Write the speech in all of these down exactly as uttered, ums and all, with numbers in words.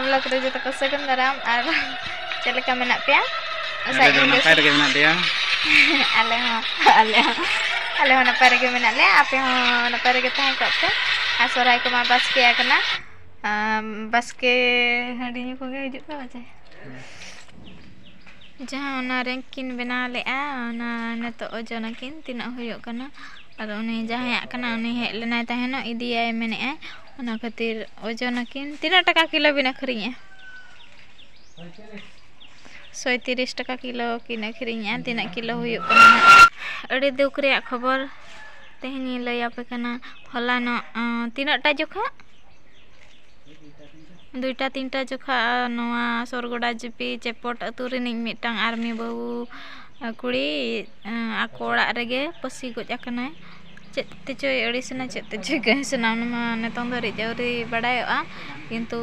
Blog ᱨᱮ ᱡᱚᱛᱚ ᱠᱚ ᱥᱟᱹᱜᱩᱱ ᱫᱟᱨᱟᱢ᱾ ᱟᱨ ᱪᱮᱫ ᱞᱮᱠᱟ ᱢᱮᱱᱟᱜ ᱯᱮᱭᱟ? ᱟᱞᱮ ᱫᱚ ᱱᱟᱯᱟᱭ ᱨᱮᱜᱮ ᱢᱮᱱᱟᱜ ᱞᱮᱭᱟ᱾ ᱟᱞᱮ ᱦᱚᱸ, ᱟᱞᱮ ᱦᱚᱸ, ᱟᱞᱮ ᱦᱚᱸ ᱱᱟᱯᱟᱭ ᱨᱮᱜᱮ ᱢᱮᱱᱟᱜ ᱞᱮᱭᱟ᱾ ᱟᱯᱮ ᱦᱚᱸ ᱱᱟᱯᱟᱭ ᱨᱮᱜᱮ ᱛᱟᱦᱮᱸ ᱠᱚᱜ ᱯᱮ᱾ ᱟᱨ ᱥᱚᱦᱨᱟᱭ ᱠᱚᱢᱟ ᱵᱟᱥᱠᱮ ᱟᱠᱟᱱᱟ᱾ ᱟᱢ, ᱵᱟᱥᱠᱮ ᱦᱟᱺᱰᱤ ᱧᱩ ᱠᱚᱜᱮ ᱦᱤᱡᱩᱜ ᱯᱮ ᱯᱟᱪᱮ᱾ ᱡᱟᱦᱟᱸ ᱚᱱᱟ ᱨᱮᱝᱠ ᱠᱤᱱ ᱵᱮᱱᱟᱣ ᱞᱮᱫᱼᱟ, ᱚᱱᱟ ᱱᱤᱛᱚᱜ ᱳᱡᱚᱱ ᱟᱹᱠᱤᱱ ᱛᱤᱱᱟᱹᱜ ᱦᱩᱭᱩᱜ ᱠᱟᱱᱟ᱾ ᱟᱨ ᱩᱱᱤ ᱡᱟᱦᱟᱸᱭᱟᱜ ᱠᱟᱱᱟ, ᱩᱱᱤ ᱦᱮᱡ ᱞᱮᱱᱟᱭ ᱛᱟᱦᱮᱱᱚᱜ, ᱤᱫᱤᱭᱟᱭ ᱢᱮᱱᱮᱫᱼᱟᱭ᱾ ᱚᱱᱟ ᱠᱷᱟᱹᱛᱤᱨ ᱳᱡᱚᱱ ᱟᱹᱠᱤᱱ᱾ ᱛᱤᱱᱟᱹᱜ ᱴᱟᱠᱟ ᱠᱤᱞᱳ ᱵᱤᱱ ᱟᱹᱠᱷᱨᱤᱧᱮᱜᱼᱟ? ᱥᱚᱭᱛᱤᱨᱤᱥ ᱴᱟᱠᱟ ᱠᱤᱞᱳ ᱠᱤᱱ ᱟᱹᱠᱷᱨᱤᱧᱮᱜᱼᱟ᱾ ᱛᱤᱱᱟᱹᱜ ᱠᱤᱞᱳ ᱦᱩᱭᱩᱜ ᱠᱟᱱᱟ ᱱᱟᱦᱟᱜ? ᱟᱹᱰᱤ ᱫᱩᱠ ᱨᱮᱭᱟᱜ ᱠᱷᱚᱵᱚᱨ ᱛᱮᱦᱮᱧ ᱤᱧ ᱞᱟᱹᱭ ᱟᱯᱮ ᱠᱟᱱᱟ᱾ ᱦᱚᱞᱟᱱᱚᱜ, ᱟᱸ, ᱛᱤᱱᱟᱹᱜ ᱴᱟ ᱡᱚᱠᱷᱟ? ᱫᱩᱭᱴᱟ ᱛᱤᱱᱴᱟ ᱡᱚᱠᱷᱟ ᱱᱚᱣᱟ ᱥᱚᱨᱜᱚᱰᱟ ᱡᱤᱯᱤ ᱪᱮᱯᱚᱴ ᱟᱹᱛᱩ ᱨᱤᱱᱤᱡ ᱢᱤᱫᱴᱟᱝ ᱟᱨᱢᱤ ᱵᱟᱹᱵᱩ, ᱟᱸ, ᱠᱩᱲᱤ, ᱟᱸ, ᱟᱠᱚ ᱚᱲᱟᱜ ᱨᱮᱜᱮ ᱯᱟᱹᱥᱤ ᱜᱚᱡ ᱟᱠᱟᱱᱟᱭ᱾ ᱪᱮᱫ ᱛᱮᱪᱚᱭ ᱟᱹᱲᱤᱥᱮᱱᱟ, ᱪᱮᱫ ᱛᱮᱪᱚᱭ ᱠᱟᱹᱦᱤᱥᱮᱱᱟ, ᱚᱱᱟ ᱢᱟ ᱱᱤᱛᱚᱝ ᱫᱷᱟᱹᱨᱤᱡ ᱟᱹᱣᱨᱤ ᱵᱟᱰᱟᱭᱚᱜᱼᱟ᱾ ᱠᱤᱱᱛᱩ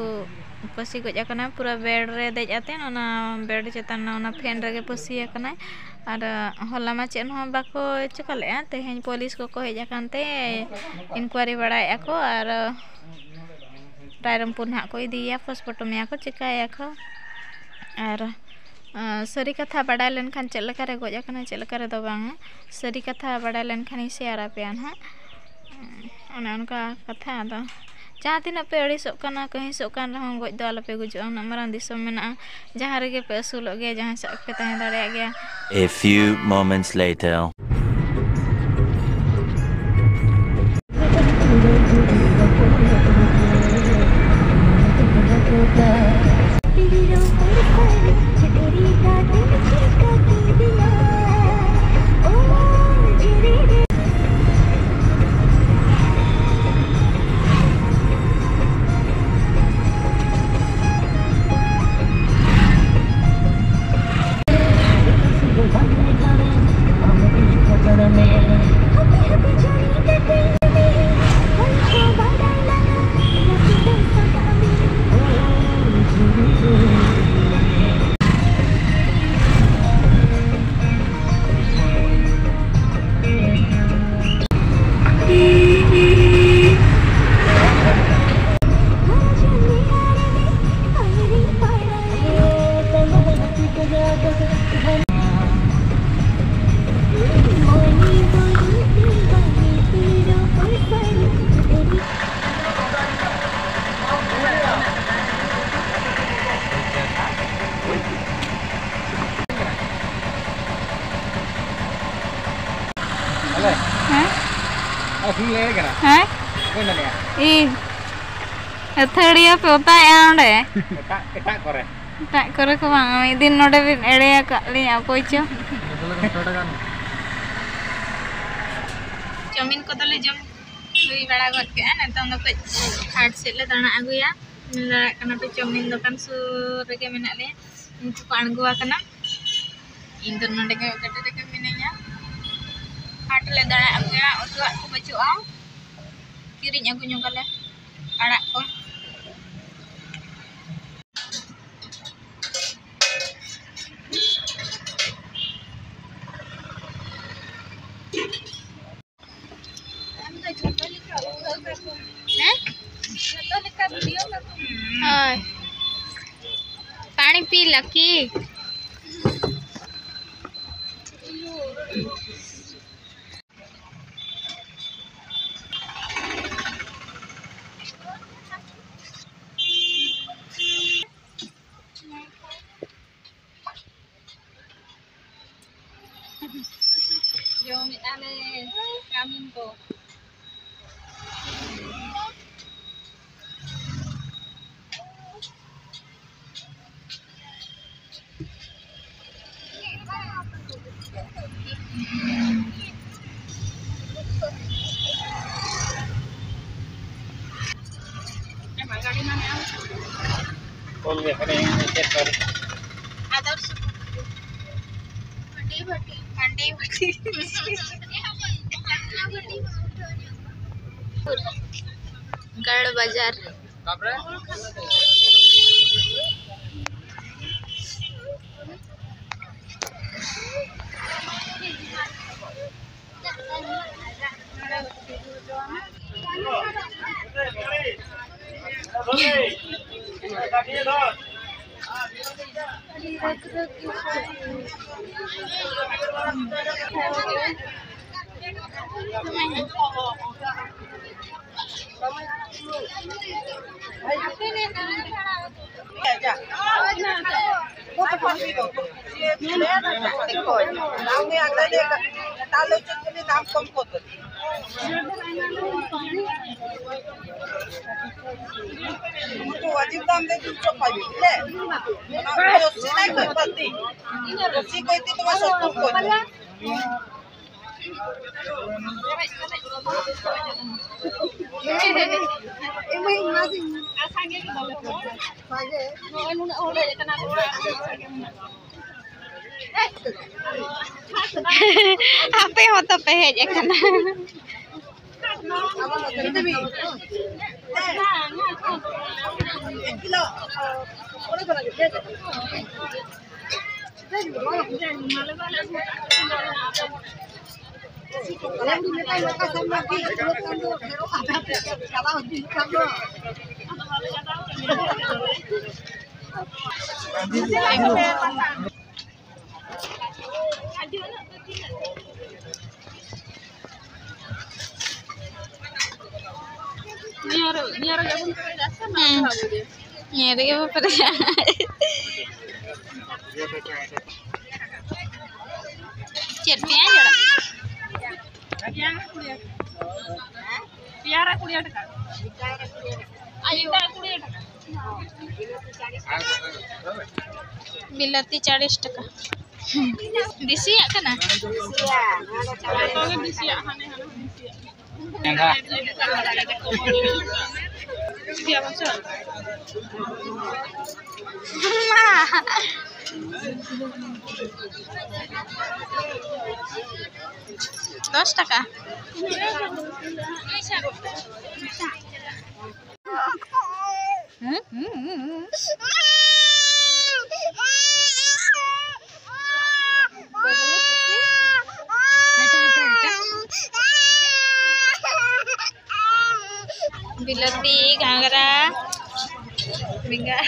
ᱯᱟᱹᱥᱤ ᱜᱚᱡ ᱟᱠᱟᱱᱟᱭ ᱯᱩᱨᱟᱹ ᱵᱮᱰ ᱨᱮ ᱫᱮᱡ ᱟᱛᱮᱱ, ᱚᱱᱟ ᱵᱮᱰ ᱪᱮᱛᱟᱱ ᱨᱮ ᱚᱱᱟ ᱯᱷᱮᱱ ᱨᱮᱜᱮ ᱯᱟᱹᱥᱤ ᱟᱠᱟᱱᱟᱭ᱾ ᱟᱨ ᱦᱚᱞᱟ ᱢᱟ ᱪᱮᱫ ᱦᱚᱸ ᱵᱟᱠᱚ ᱪᱤᱠᱟ ᱞᱮᱫᱼᱟ᱾ ᱛᱮᱦᱮᱧ ᱯᱩᱞᱤᱥ ᱠᱚᱠᱚ ᱦᱮᱡ ᱟᱠᱟᱱ ᱛᱮ ᱤᱱᱠᱩᱣᱟᱨᱤ ᱵᱟᱲᱟᱭᱮᱫᱼᱟ ᱠᱚ᱾ ᱟᱨ ᱨᱟᱭᱨᱚᱝᱯᱩᱨ ᱱᱟᱦᱟᱜ ᱠᱚ ᱤᱫᱤᱭᱮᱭᱟ, ᱯᱳᱥᱴᱢᱚᱨᱴᱮᱢᱮᱭᱟ ᱠᱚ, ᱪᱤᱠᱟᱹᱭᱟ ᱠᱚ᱾ ᱟᱨ, ᱟᱸ, ᱥᱟᱹᱨᱤ ᱠᱟᱛᱷᱟ ᱵᱟᱰᱟᱭ ᱞᱮᱱᱠᱷᱟᱱ ᱪᱮᱫ ᱞᱮᱠᱟᱨᱮ ᱜᱚᱡ ᱟᱠᱟᱱᱟ, ᱪᱮᱫ ᱞᱮᱠᱟ ᱨᱮᱫᱚ ᱵᱟᱝᱟ, ᱥᱟᱹᱨᱤ ᱠᱟᱛᱷᱟ ᱵᱟᱰᱟᱭ ᱞᱮᱱᱠᱷᱟᱱᱤᱧ ᱥᱮᱭᱟᱨ ᱟᱯᱮᱭᱟ ᱱᱟᱦᱟᱜ᱾ ᱚᱱᱮ ᱚᱱᱠᱟ ᱠᱟᱛᱷᱟ᱾ ᱟᱫᱚ ᱡᱟᱦᱟᱸ ᱛᱤᱱᱟᱹᱜ ᱯᱮ ᱟᱹᱲᱤᱥᱚᱜ ᱠᱟᱱᱟ, ᱠᱟᱹᱦᱤᱥᱚᱜ ᱠᱟᱱ ᱨᱮᱦᱚᱸ, ᱜᱚᱡ ᱫᱚ ᱟᱞᱚᱯᱮ ᱜᱩᱡᱩᱜᱼᱟ᱾ ᱩᱱᱟᱹᱜ ᱢᱟᱨᱟᱝ ᱫᱤᱥᱚᱢ ᱢᱮᱱᱟᱜᱼᱟ, ᱡᱟᱦᱟᱸ ᱨᱮᱜᱮ ᱯᱮ ᱟᱹᱥᱩᱞᱚᱜ ᱜᱮᱭᱟ, ᱡᱟᱦᱟᱸ ᱥᱮᱫ ᱯᱮ ᱛᱟᱦᱮᱸ ᱫᱟᱲᱮᱭᱟᱜ ᱜᱮᱭᱟ᱾ A few moments later. ᱦᱮᱸ? ᱟᱨ ᱥᱩᱱ ᱞᱮ ᱠᱟᱱᱟ᱾ ᱦᱮᱸ? ᱚᱠᱚᱭ ᱢᱮᱱᱮᱜᱼᱟ? ᱤᱧ᱾ ᱟᱹᱛᱷᱟᱹᱲᱤᱭᱟᱹ ᱯᱮ ᱚᱛᱟᱭᱮᱜᱼᱟ ᱚᱸᱰᱮ᱾ ᱮᱴᱟᱜ, ᱮᱴᱟᱜ ᱠᱚᱨᱮ᱾ ᱮᱴᱟᱜ ᱠᱚᱨᱮ ᱠᱚ ᱵᱟᱝ, ᱢᱤᱫ ᱫᱤᱱ ᱱᱚᱰᱮ ᱵᱤᱱ ᱮᱲᱮ ᱟᱠᱟᱫ ᱞᱤᱧᱟ, ᱚᱠᱚᱭ ᱪᱚ᱾ ᱪᱟᱣᱢᱤᱱ ᱠᱚᱫᱚᱞᱮ ᱡᱚᱢ ᱦᱩᱭ ᱵᱟᱲᱟ ᱜᱚᱫ ᱠᱮᱜᱼᱟ᱾ ᱱᱤᱛᱚᱝ ᱫᱚ ᱠᱟᱹᱡ ᱦᱟᱴ ᱥᱮᱫ ᱞᱮ ᱫᱟᱬᱟ ᱟᱹᱜᱩᱭᱟ᱾ ᱧᱮᱞ ᱫᱟᱲᱮᱭᱟᱜ ᱠᱟᱱᱟ ᱯᱮ, ᱪᱟᱣᱢᱤᱱ ᱫᱚᱠᱟᱱ ᱥᱩᱨ ᱨᱮᱜᱮ ᱢᱮᱱᱟᱜ ᱞᱮᱭᱟ᱾ ᱩᱱᱠᱩ ᱠᱚ ᱟᱬᱜᱚ ᱟᱠᱟᱱᱟ᱾ ᱤᱧ ᱫᱚ ᱱᱚᱰᱮ ᱜᱮ ᱜᱟᱹᱰᱤ ᱨᱮᱜᱮ ᱢᱤᱱᱟᱹᱧᱟ᱾ ᱦᱟᱴ ᱞᱮ ᱫᱟᱬᱟ ᱟᱹᱜᱩᱭᱟ, ᱩᱛᱩᱣᱟᱜ ᱠᱚ ᱵᱟᱹᱪᱩᱜᱼᱟ, ᱠᱤᱨᱤᱧ ᱟᱹᱜᱩ ᱧᱚᱜᱟᱞᱮ ᱟᱲᱟᱜ ᱠᱚ᱾ ᱟᱢ ᱫᱚ ᱡᱷᱚᱛᱚ ᱞᱮᱠᱟ ᱩᱴᱷᱟᱹᱣ ᱠᱟᱠᱚ᱾ ᱦᱮᱸ? ᱡᱷᱚᱛᱚ ᱞᱮᱠᱟ ᱵᱷᱤᱰᱤᱭᱳ ᱠᱟᱠᱚ᱾ ᱦᱳᱭ᱾ ᱯᱟᱱᱤ ᱯᱤ ᱞᱟᱹᱠᱤ᱾ ᱡᱚᱢᱮᱫᱼᱟ ᱞᱮ ᱪᱟᱣᱢᱤᱱ ᱠᱚ᱾ कौन देखा नहीं है, चेक कर। आदर्श। भट्टी, भट्टी। भट्टी, भट्टी। गढ़ बाजार। ᱚᱡᱤᱛ ᱫᱟᱢ ᱫᱮ ᱫᱩᱥᱚ ᱯᱟᱭ ᱞᱮ᱾ ᱚᱱᱟ ᱫᱚ ᱥᱤᱞᱟᱭ ᱠᱚ ᱵᱟᱹᱲᱛᱤ᱾ ᱥᱤ ᱠᱚ ᱤᱫᱤ ᱛᱟᱢᱟ ᱥᱚᱛᱛᱚᱨ ᱠᱚ᱾ ᱱᱚᱜᱼᱚᱭ ᱱᱩᱱᱟᱹᱜ ᱦᱚᱲ ᱦᱮᱡ ᱟᱠᱟᱱᱟ ᱠᱚ, ᱚᱲᱟᱜ ᱨᱮ ᱥᱟᱸᱜᱮ ᱢᱮᱱᱟᱜ ᱠᱚᱣᱟ᱾ ᱟᱯᱮ ᱦᱚᱸ ᱛᱚ ᱯᱮ ᱦᱮᱡ ᱟᱠᱟᱱᱟ᱾ ᱱᱤᱭᱟᱹ ᱨᱮ, ᱱᱤᱭᱟᱹ ᱨᱮᱜᱮ ᱵᱚᱱ ᱯᱮᱨᱮᱡᱟ ᱥᱮ ᱱᱚᱣᱟ ᱦᱩᱸ᱾ ᱫᱷᱟᱣ ᱜᱮ? ᱱᱤᱭᱟᱹ ᱨᱮᱜᱮ ᱵᱚᱱ ᱯᱮᱨᱮᱡᱟ᱾ ᱪᱮᱫ ᱯᱮᱸᱭᱟᱡᱽ ᱟᱲᱟᱜ? ᱯᱮᱸᱭᱟᱡᱽ ᱠᱩᱲᱤ ᱴᱟᱠᱟ᱾ ᱯᱮᱭᱟ ᱨᱮ ᱠᱩᱲᱤ ᱴᱟᱠᱟ᱾ ᱟᱨ ᱮᱴᱟᱜ ᱠᱩᱲᱤ ᱴᱟᱠᱟ᱾ ᱵᱤᱞᱟᱹᱛᱤ ᱪᱟᱲᱤᱥ ᱴᱟᱠᱟ᱾ ᱫᱮᱥᱤᱭᱟᱜ ᱠᱟᱱᱟ? ᱡᱚᱛᱚ ᱜᱮ ᱫᱮᱥᱤᱭᱟᱜ, ᱦᱟᱱᱮ ᱦᱟᱱᱟ ᱫᱮᱥᱤᱭᱟᱜ᱾ ᱢᱟ᱾ ᱫᱚᱥ ᱴᱟᱠᱟ᱾ ᱦᱩᱸ, ᱦᱩᱸ, ᱦᱩᱸ, ᱦᱩᱸ᱾ ᱵᱤᱞᱟᱹᱛᱤ, ᱜᱷᱟᱸᱜᱽᱨᱟ, ᱵᱮᱸᱜᱟᱲ᱾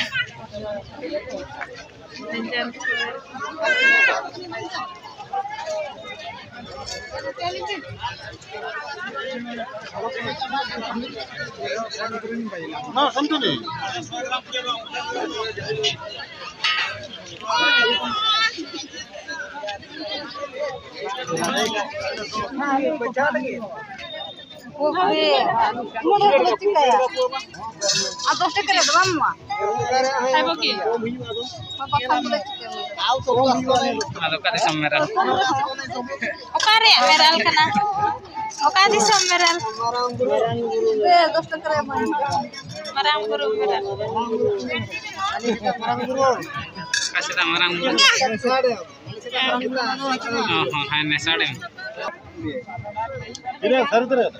ᱟᱨ ᱫᱚᱥ ᱴᱟᱠᱟ ᱨᱮᱭᱟᱜ ᱫᱚ ᱵᱟᱢ ᱮᱢᱟ? ᱠᱷᱟᱭᱵᱚ ᱠᱤ? ᱵᱟᱵᱟ ᱠᱷᱟᱱ ᱵᱚᱞᱮ ᱪᱤᱠᱟᱹ ᱢᱮ? ᱟᱫᱚ ᱚᱠᱟ ᱫᱤᱥᱚᱢ ᱢᱮᱨᱟᱞ? ᱚᱠᱟ ᱨᱮᱭᱟᱜ ᱢᱮᱨᱟᱞ ᱠᱟᱱᱟ? ᱚᱠᱟ ᱫᱤᱥᱚᱢ ᱢᱮᱨᱟᱞ? ᱫᱮ, ᱫᱚᱥ ᱴᱟᱠᱟ ᱨᱮᱭᱟᱜ ᱮᱢᱟᱭ ᱢᱮ᱾ ᱢᱟᱨᱟᱝ ᱵᱩᱨᱩ ᱢᱮᱨᱟᱞ᱾ ᱚᱠᱟ ᱥᱮᱫᱟᱜ ᱢᱟᱨᱟᱝ ᱵᱩᱨᱩ? ᱚ ᱦᱚᱸ, ᱦᱮᱸ, ᱱᱮᱥᱟᱲᱮᱢ᱾ ᱛᱤᱱᱟᱹᱜ ᱥᱟᱹᱨᱤ ᱩᱛᱟᱹᱨ ᱠᱟᱛᱷᱟ?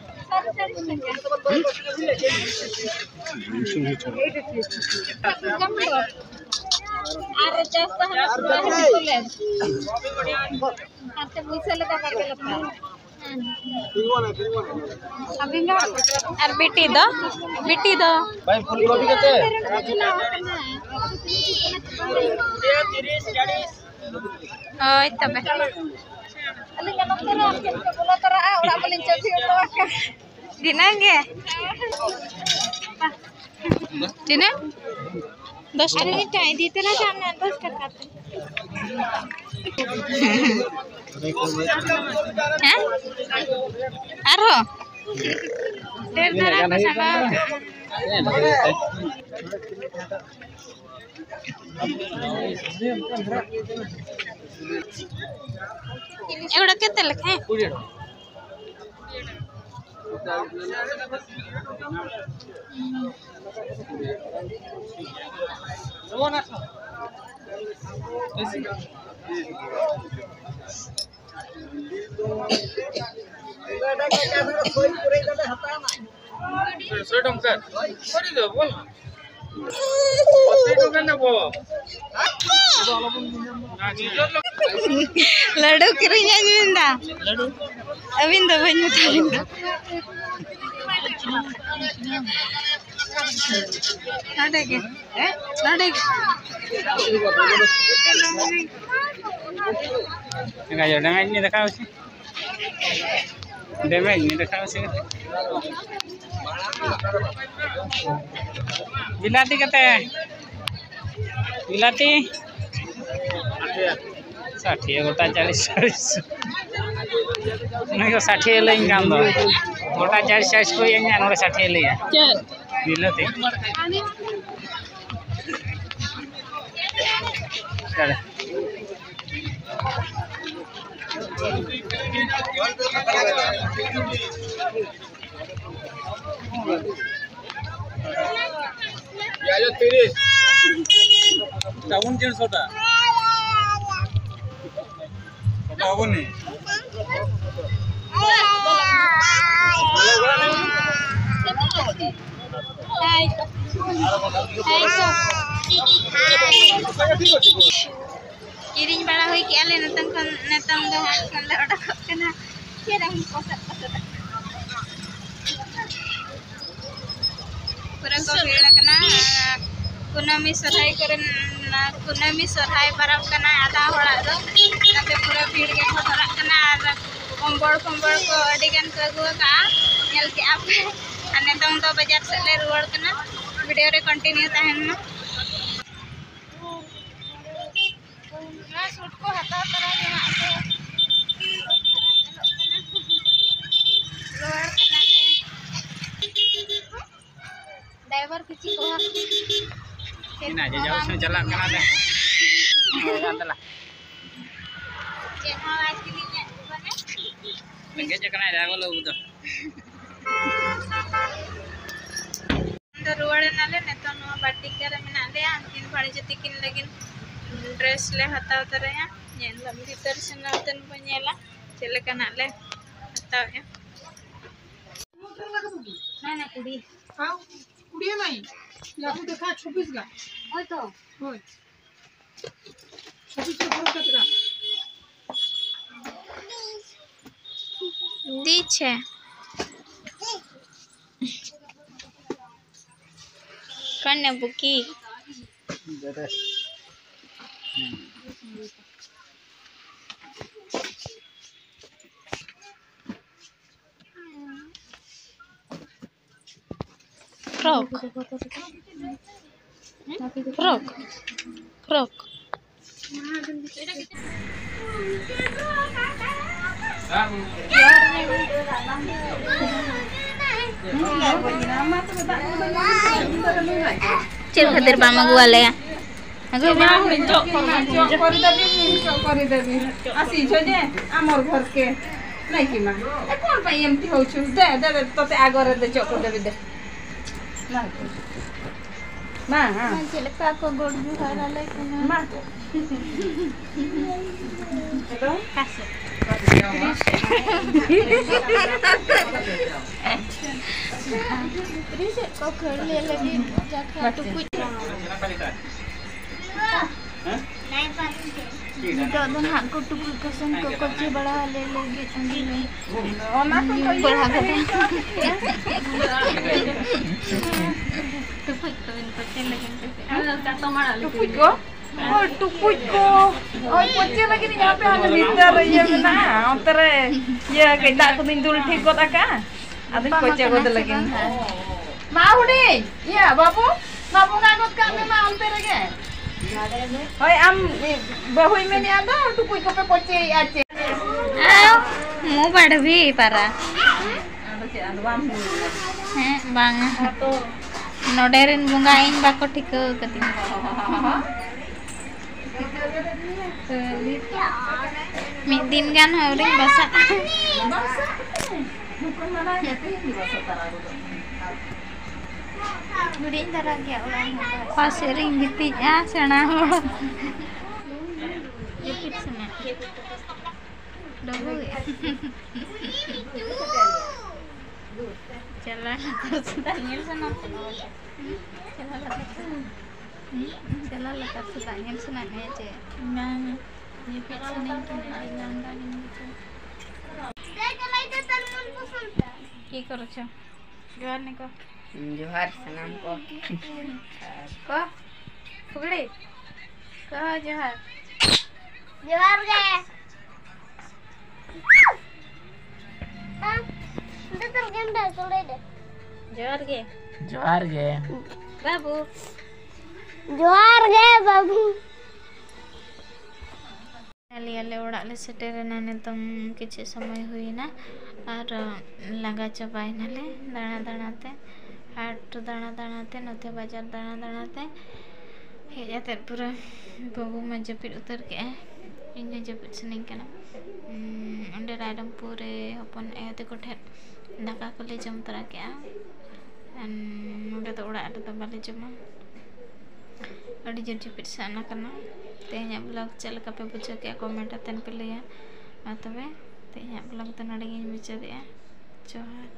ᱟᱨ ᱪᱟᱥ ᱛᱟᱦᱮᱱᱟ ᱯᱩᱨᱟᱹ ᱦᱤᱡᱩᱜ ᱠᱚᱞᱮ᱾ ᱟᱨ ᱪᱮᱫ ᱯᱩᱭᱥᱟᱹ ᱞᱮᱠᱟ ᱵᱟᱲᱜᱮ ᱞᱟᱛᱟᱨ᱾ ᱟᱨ ᱵᱮᱸᱜᱟᱲ᱾ ᱟᱨ ᱵᱤᱴᱤ ᱫᱚ? ᱵᱤᱴᱤ ᱫᱚ? ᱵᱟᱭ ᱯᱷᱩᱞ ᱠᱚᱯᱤ ᱠᱟᱛᱮ? ᱦᱳᱭ ᱛᱚᱵᱮ᱾ ᱟᱹᱞᱤᱧ ᱱᱚᱛᱮ ᱨᱮ ᱟᱨ ᱪᱮᱫ ᱠᱚ ᱵᱚᱞᱚ ᱛᱚᱨᱟᱜᱼᱟ, ᱚᱲᱟᱜ ᱵᱟᱹᱞᱤᱧ ᱪᱟᱹᱵᱤ ᱦᱚᱴᱚ ᱟᱠᱟᱫ᱾ ᱫᱷᱤᱱᱟᱹᱝ ᱜᱮ? ᱛᱤᱱᱟᱹᱜ? ᱫᱚᱥ ᱴᱟᱠᱟ᱾ ᱟᱨ ᱢᱤᱫᱴᱟᱝ ᱤᱫᱤ ᱛᱚᱨᱟ ᱠᱟᱜ ᱢᱮ, ᱫᱚᱥ ᱴᱟᱠᱟ ᱛᱮ᱾ ᱦᱮᱸ? ᱟᱨᱦᱚᱸ? ᱰᱷᱮᱨ ᱫᱷᱟᱨᱟ ᱠᱚ ᱥᱟᱸᱜᱟᱣ᱾ ᱮ ᱜᱚᱲᱟ, ᱠᱮᱛᱮ ᱞᱮᱠᱷᱟ? ᱥᱚᱭ ᱴᱟᱠᱟ᱾ ᱥᱚᱭ ᱫᱚ ᱵᱚᱞ᱾ ᱥᱚᱭ ᱴᱟᱠᱟ ᱱᱮᱵᱚ᱾ ᱞᱟᱹᱰᱩ ᱠᱤᱨᱤᱧ ᱟᱹᱜᱩᱭ ᱢᱮ ᱫᱟ᱾ ᱟᱹᱵᱤᱱ ᱫᱚ ᱵᱟᱹᱧ ᱢᱮᱛᱟ ᱵᱤᱱ ᱫᱚ᱾ ᱱᱚᱰᱮ ᱜᱮ᱾ ᱱᱚᱰᱮ ᱜᱮ᱾ ᱜᱟᱡᱚᱨ ᱰᱟᱝᱜᱟ ᱤᱧ ᱫᱮᱠᱷᱟᱣ ᱥᱮ᱾ ᱰᱮᱢᱮᱡᱽ ᱢᱮ, ᱫᱮᱠᱷᱟᱣ ᱢᱮᱥᱮ᱾ ᱵᱤᱞᱟᱹᱛᱤ ᱠᱟᱛᱮ, ᱵᱤᱞᱟᱹᱛᱤ᱾ ᱥᱟᱴᱷᱤᱭᱟᱹ ᱜᱚᱴᱟ ᱪᱟᱞᱤᱥ, ᱪᱟᱞᱤᱥ᱾ ᱩᱱᱤ ᱫᱚ ᱥᱟᱴᱷᱤᱭᱟᱹ ᱞᱟᱹᱭᱟᱹᱧ ᱠᱟᱱ ᱫᱚ᱾ ᱜᱚᱴᱟ ᱪᱟᱞᱤᱥ, ᱪᱟᱞᱤᱥ ᱠᱚ ᱤᱭᱟᱹᱧᱟ, ᱱᱚᱰᱮ ᱥᱟᱴᱷᱤᱭᱟᱹ ᱞᱟᱹᱭᱟ᱾ ᱪᱮᱫ? ᱵᱤᱞᱟᱹᱛᱤ᱾ ᱪᱟᱞᱮ᱾ ᱯᱮᱭᱟᱡ ᱛᱤᱨᱤᱥ᱾ ᱰᱟᱵᱩᱱ ᱪᱟᱨᱥᱚ ᱴᱟᱠᱟ᱾ ᱠᱚᱛᱚ ᱦᱚᱵᱚᱱ ᱱᱤ? ᱠᱤᱨᱤᱧ ᱵᱟᱲᱟ ᱦᱩᱭ ᱠᱮᱜᱼᱟ ᱞᱮ, ᱱᱤᱛᱚᱝ ᱠᱷᱚᱱ, ᱱᱤᱛᱚᱝ ᱫᱚ ᱦᱟᱸᱜ ᱠᱷᱟᱱ ᱞᱮ ᱚᱰᱚᱠᱚᱜ ᱠᱟᱱᱟ᱾ ᱪᱮᱫ ᱮᱢ ᱯᱚᱥᱟᱜ ᱯᱚᱥᱟᱜ? ᱯᱩᱨᱟᱹ ᱠᱚ ᱵᱷᱤᱲ ᱟᱠᱟᱱᱟ᱾ ᱠᱩᱱᱟᱹᱢᱤ ᱥᱚᱨᱦᱟᱭ ᱠᱚᱨᱮᱱ, ᱠᱩᱱᱟᱹᱢᱤ ᱥᱚᱨᱦᱟᱭ ᱯᱚᱨᱚᱵᱽ ᱠᱟᱱᱟ ᱟᱫᱷᱟ ᱦᱚᱲᱟᱜ ᱫᱚ, ᱚᱱᱟᱛᱮ ᱯᱩᱨᱟᱹ ᱵᱷᱤᱲ ᱜᱮᱠᱚ ᱫᱷᱚᱨᱟᱜ ᱠᱟᱱᱟ᱾ ᱟᱨ ᱠᱚᱢᱵᱚᱲ ᱯᱷᱚᱢᱵᱚᱲ ᱠᱚ ᱟᱹᱰᱤ ᱜᱟᱱ ᱠᱚ ᱟᱹᱜᱩ ᱟᱠᱟᱜᱼᱟ, ᱧᱮᱞ ᱠᱮᱜᱼᱟ ᱯᱮ᱾ ᱟᱨ ᱱᱤᱛᱚᱝ ᱫᱚ ᱵᱟᱡᱟᱨ ᱥᱮᱫ ᱞᱮ ᱨᱩᱣᱟᱹᱲ ᱠᱟᱱᱟ᱾ ᱵᱷᱤᱰᱤᱭᱳ ᱨᱮ ᱠᱚᱱᱴᱤᱱᱤᱭᱩ ᱛᱟᱦᱮᱱ ᱢᱟ᱾ ᱱᱚᱣᱟ ᱥᱩᱴ ᱠᱚ ᱦᱟᱛᱟᱣ ᱛᱚᱨᱟ ᱜᱮ ᱦᱟᱸᱜ ᱠᱚ ᱪᱟᱞᱟᱜ ᱠᱟᱱᱟ᱾ ᱨᱩᱣᱟᱹᱲ ᱠᱟᱱᱟ ᱞᱮ᱾ ᱰᱟᱭᱵᱟᱨ ᱠᱤᱪᱷᱤ ᱠᱚ ᱢᱮᱱᱟᱜ ᱡᱮ ᱡᱟᱦᱟᱸ ᱥᱮᱫ ᱪᱟᱞᱟᱜ ᱠᱟᱱᱟ ᱞᱮ᱾ ᱦᱮᱸ, ᱫᱮᱞᱟ᱾ ᱪᱮᱫ ᱦᱚᱸ ᱵᱟᱭ ᱠᱤᱨᱤᱧ ᱮᱫ ᱵᱚᱱᱟ᱾ ᱨᱮᱸᱜᱮᱡ ᱟᱠᱟᱱᱟᱭ ᱰᱟᱭᱵᱟᱨ ᱵᱟᱹᱵᱩ ᱫᱚ᱾ ᱫᱚ ᱨᱩᱣᱟᱹᱲ ᱮᱱᱟᱞᱮ᱾ ᱱᱤᱛᱚᱝ ᱱᱚᱣᱟ ᱵᱟᱴᱤᱠᱟ ᱨᱮ ᱢᱮᱱᱟᱜ ᱞᱮᱭᱟ᱾ ᱩᱱᱠᱤᱱ ᱵᱷᱟᱹᱲᱤᱡ ᱛᱤᱠᱤᱱ ᱞᱟᱹᱜᱤᱫ ᱰᱨᱮᱥ ᱞᱮ ᱦᱟᱛᱟᱣ ᱛᱚᱨᱟᱭᱟ᱾ ᱧᱮᱞ ᱵᱷᱤᱛᱟᱹᱨ ᱥᱮᱱ ᱠᱟᱛᱮ ᱵᱚᱱ ᱧᱮᱞᱟ ᱪᱮᱫ ᱞᱮᱠᱟᱱᱟᱜ ᱞᱮ ᱦᱟᱛᱟᱣᱮᱜᱼᱟ᱾ ᱱᱟ, ᱱᱟ, ᱠᱩᱲᱤ᱾ ᱦᱮᱸ, ᱠᱩᱲᱤ ᱦᱚᱸ ᱱᱟᱭ᱾ ᱞᱟᱹᱴᱩ ᱫᱮᱠᱷᱟ ᱪᱷᱚᱵᱵᱤᱥ ᱜᱟ᱾ ᱦᱳᱭ ᱛᱚ᱾ ᱦᱳᱭ᱾ ᱪᱷᱚᱵᱵᱤᱥ ᱜᱟ ᱵᱟᱨᱚ ᱴᱟᱠᱟ᱾ ᱫᱤᱪᱷᱮ᱾ ᱱᱮ ᱵᱩᱠᱤ᱾ Frock. Frock. Frock. ᱪᱮᱫ ᱠᱷᱟᱹᱛᱤᱨ ᱵᱟᱢ ᱟᱹᱜᱩᱣᱟᱞᱮᱭᱟ? ᱟᱹᱜᱩᱭ ᱢᱮ᱾ ᱪᱚᱜ ᱠᱚᱨᱤ ᱫᱟᱵᱤᱱ, ᱪᱚᱜ ᱠᱚᱨᱤ ᱫᱟᱵᱤᱱ᱾ ᱟᱥᱤ ᱡᱚᱡᱮ, ᱟᱢᱚᱨ ᱜᱷᱚᱨ ᱠᱮ᱾ ᱱᱟᱭᱠᱤ ᱢᱟ᱾ ᱮ, ᱠᱚᱱ ᱯᱟᱭ ᱮᱢ ᱛᱤ ᱦᱚᱪᱩ? ᱫᱮ, ᱫᱮ, ᱫᱮ, ᱛᱚᱛᱮ ᱟᱜᱚᱨ ᱨᱮ ᱫᱮ ᱪᱚᱜ ᱠᱚ ᱫᱮᱵᱤ ᱫᱮ᱾ ᱢᱟ᱾ ᱢᱟ, ᱦᱮᱸ᱾ ᱪᱮᱫ ᱞᱮᱠᱟ ᱠᱚ ᱜᱚᱰ ᱡᱚᱦᱟᱨ ᱟᱞᱮ ᱠᱟᱱᱟ? ᱢᱟ᱾ ᱦᱮᱞᱳ᱾ ᱚᱠᱟ ᱥᱮᱫ? ᱨᱤᱥᱮᱫ ᱠᱚ ᱠᱷᱟᱹᱲ ᱞᱮ ᱞᱟᱹᱜᱤᱫ ᱡᱟᱠᱷᱟ ᱴᱩᱠᱩᱡ᱾ ᱱᱤᱛᱚᱜ ᱫᱚ ᱱᱟᱦᱟᱜ ᱠᱚ ᱴᱩᱠᱩᱡ ᱠᱚ ᱥᱮᱱ ᱠᱚ ᱠᱚᱪᱮ ᱵᱟᱲᱟ ᱟᱞᱮ ᱞᱟᱹᱜᱤᱫ᱾ ᱚᱱᱟ ᱠᱚ ᱧᱩ ᱵᱟᱲᱟ ᱠᱟᱛᱮ᱾ ᱴᱩᱠᱩᱡ ᱠᱚ ᱵᱮᱱ ᱠᱚᱪᱮ ᱞᱟᱹᱜᱤᱫ ᱠᱚ ᱪᱮᱫ? ᱴᱩᱠᱩᱡ ᱠᱚ? ᱦᱳᱭ, ᱴᱩᱠᱩᱡ ᱠᱚ᱾ ᱦᱳᱭ, ᱠᱚᱪᱮ ᱞᱟᱹᱜᱤᱫ ᱤᱧ ᱦᱟᱯᱮ ᱦᱟᱸᱰᱮ ᱵᱷᱤᱛᱟᱹᱨ ᱨᱮ ᱤᱭᱟᱹ ᱢᱮᱱᱟᱜᱼᱟ, ᱚᱱᱛᱮ ᱨᱮ ᱤᱭᱟᱹ ᱠᱟᱹᱡ ᱫᱟᱜ ᱠᱚᱫᱚᱧ ᱫᱩᱞ ᱴᱷᱤᱠ ᱜᱚᱫ ᱟᱠᱟᱜᱼᱟ᱾ ᱟᱫᱚᱧ ᱵᱟᱢ ᱠᱚᱪᱮ ᱟᱠᱟᱱᱟ ᱜᱚᱫ ᱥᱮ ᱞᱟᱹᱜᱤᱫ᱾ ᱵᱟᱝ? ᱢᱟ ᱦᱩᱰᱤᱧ, ᱤᱭᱟᱹ ᱵᱟᱹᱵᱩ, ᱢᱟ ᱵᱚᱸᱜᱟ ᱜᱚᱫ ᱠᱟᱜ ᱢᱮ ᱢᱟ ᱚᱱᱛᱮ ᱨᱮᱜᱮ᱾ ᱦᱳᱭ, ᱟᱢ, ᱤ, ᱵᱟᱹᱦᱩᱭ ᱢᱮᱱᱮᱫᱼᱟ ᱫᱚ, ᱴᱩᱠᱩᱡ ᱠᱚᱯᱮ ᱠᱚᱪᱮᱭᱮᱫᱼᱟ ᱪᱮ? ᱟᱣ, ᱢᱩ ᱵᱟᱲᱵᱤ ᱯᱟᱨᱟ᱾ ᱟᱫᱚ ᱪᱮᱫ, ᱟᱫᱚ ᱵᱟᱢ ᱦᱩᱭᱩᱜᱼᱟ? ᱦᱮᱸ, ᱵᱟᱝᱟ᱾ ᱦᱮᱸ ᱛᱚ᱾ ᱱᱚᱰᱮ ᱨᱮᱱ ᱵᱚᱸᱜᱟ ᱤᱧ ᱵᱟᱠᱚ ᱴᱷᱤᱠᱟᱹ ᱟᱠᱟᱫᱤᱧᱟ᱾ ᱢᱤᱫ ᱫᱤᱱ ᱜᱟᱱ ᱦᱚᱸ ᱟᱹᱣᱨᱤᱧ ᱵᱟᱥᱟᱜᱼᱟ᱾ ᱦᱩᱰᱤᱧ ᱫᱷᱟᱨᱟ ᱜᱮᱭᱟ ᱚᱲᱟᱜ ᱦᱚᱸ᱾ ᱚᱠᱟ ᱥᱮᱫ ᱨᱤᱧ ᱜᱤᱛᱤᱡᱼᱟ, ᱥᱮᱬᱟ ᱦᱚᱲ? ᱡᱟᱹᱯᱤᱫ ᱥᱟᱱᱟ᱾ ᱰᱚᱵᱚᱜᱮᱜᱼᱟ᱾ ᱪᱟᱞᱟᱣ ᱞᱟᱛᱟᱨ ᱥᱮᱫ ᱫᱟᱜ ᱧᱮᱞ ᱥᱟᱱᱟ ᱠᱟᱱᱟ᱾ ᱪᱟᱞᱟᱣ ᱞᱟᱛᱟᱨ ᱥᱮᱫ᱾ ᱦᱩᱸ? ᱪᱟᱞᱟᱣ ᱞᱟᱛᱟᱨ ᱥᱮᱫ ᱫᱟᱜ ᱧᱮᱞ ᱥᱟᱱᱟ ᱢᱮᱭᱟ ᱪᱮ? ᱵᱟᱝ᱾ ᱡᱟᱹᱯᱤᱫ ᱥᱟᱱᱟᱧ ᱠᱟᱱᱟ, ᱟᱹᱰᱤ ᱞᱟᱸᱜᱟ ᱜᱤᱧ ᱵᱩᱡᱷᱟᱹᱣᱟ᱾ ᱪᱮᱫ ᱠᱚᱨᱮ ᱪᱚ? ᱡᱚᱦᱟᱨ ᱱᱤᱠᱚ᱾ ᱡᱚᱦᱟᱨ ᱥᱟᱱᱟᱢ ᱠᱚ᱾ ᱠᱚ ᱯᱷᱩᱜᱲᱤ ᱠᱚ ᱡᱚᱦᱟᱨ᱾ ᱡᱚᱦᱟᱨ ᱜᱮ᱾ ᱟᱢ ᱫᱚ ᱛᱚᱨ ᱜᱮᱢ ᱫᱟ ᱥᱩᱲᱮ ᱫᱮ᱾ ᱡᱚᱦᱟᱨ ᱜᱮ᱾ ᱡᱚᱦᱟᱨ ᱜᱮ᱾ ᱵᱟᱹᱵᱩ᱾ ᱡᱚᱦᱟᱨ ᱜᱮ ᱵᱟᱹᱵᱩ᱾ ᱟᱞᱮ, ᱟᱞᱮ ᱚᱲᱟᱜ ᱞᱮ ᱥᱮᱴᱮᱨᱮᱱᱟ᱾ ᱱᱤᱛᱚᱝ ᱠᱤᱪᱷᱩ ᱥᱚᱢᱚᱭ ᱦᱩᱭᱮᱱᱟ ᱟᱨ ᱞᱟᱸᱜᱟ ᱪᱟᱵᱟᱭᱮᱱᱟᱞᱮ ᱫᱟᱬᱟ ᱫᱟᱬᱟ ᱛᱮ, ᱦᱟᱴ ᱫᱟᱬᱟ ᱫᱟᱬᱟ ᱛᱮ, ᱱᱚᱛᱮ ᱵᱟᱡᱟᱨ ᱫᱟᱬᱟ ᱫᱟᱬᱟ ᱛᱮ ᱦᱮᱡ ᱟᱛᱮᱫ ᱯᱩᱨᱟᱹ ᱵᱟᱹᱵᱩ ᱢᱟ ᱡᱟᱹᱯᱤᱫ ᱩᱛᱟᱹᱨ ᱠᱮᱜᱼᱟᱭ᱾ ᱤᱧ ᱦᱚᱸ ᱡᱟᱹᱯᱤᱫ ᱥᱟᱱᱟᱧ ᱠᱟᱱᱟ᱾ ᱩᱸ, ᱚᱸᱰᱮ ᱨᱟᱭᱨᱚᱝᱯᱩᱨ ᱨᱮ ᱦᱚᱯᱚᱱ ᱟᱭᱳ ᱛᱟᱠᱚ ᱴᱷᱮᱱ ᱫᱟᱠᱟ ᱠᱚᱞᱮ ᱡᱚᱢ ᱛᱚᱨᱟ ᱠᱮᱜᱼᱟ᱾ ᱟᱨ ᱱᱚᱸᱰᱮ ᱫᱚ ᱚᱲᱟᱜ ᱨᱮᱫᱚ ᱵᱟᱞᱮ ᱡᱚᱢᱟ᱾ ᱟᱹᱰᱤ ᱡᱳᱨ ᱡᱟᱹᱯᱤᱫ ᱥᱟᱱᱟ ᱠᱟᱱᱟ᱾ ᱛᱮᱦᱮᱧᱟᱜ vlog ᱪᱮᱫ ᱞᱮᱠᱟ ᱯᱮ ᱵᱩᱡᱷᱟᱹᱣ ᱠᱮᱜᱼᱟ, comment ᱟᱛᱮᱱ ᱯᱮ ᱞᱟᱹᱭᱟ᱾ ᱢᱟ ᱛᱚᱵᱮ, ᱛᱮᱦᱮᱧᱟᱜ vlog ᱫᱚ ᱱᱚᱰᱮ ᱜᱤᱧ ᱢᱩᱪᱟᱹᱫᱮᱜᱼᱟ᱾ ᱡᱚᱦᱟᱨ᱾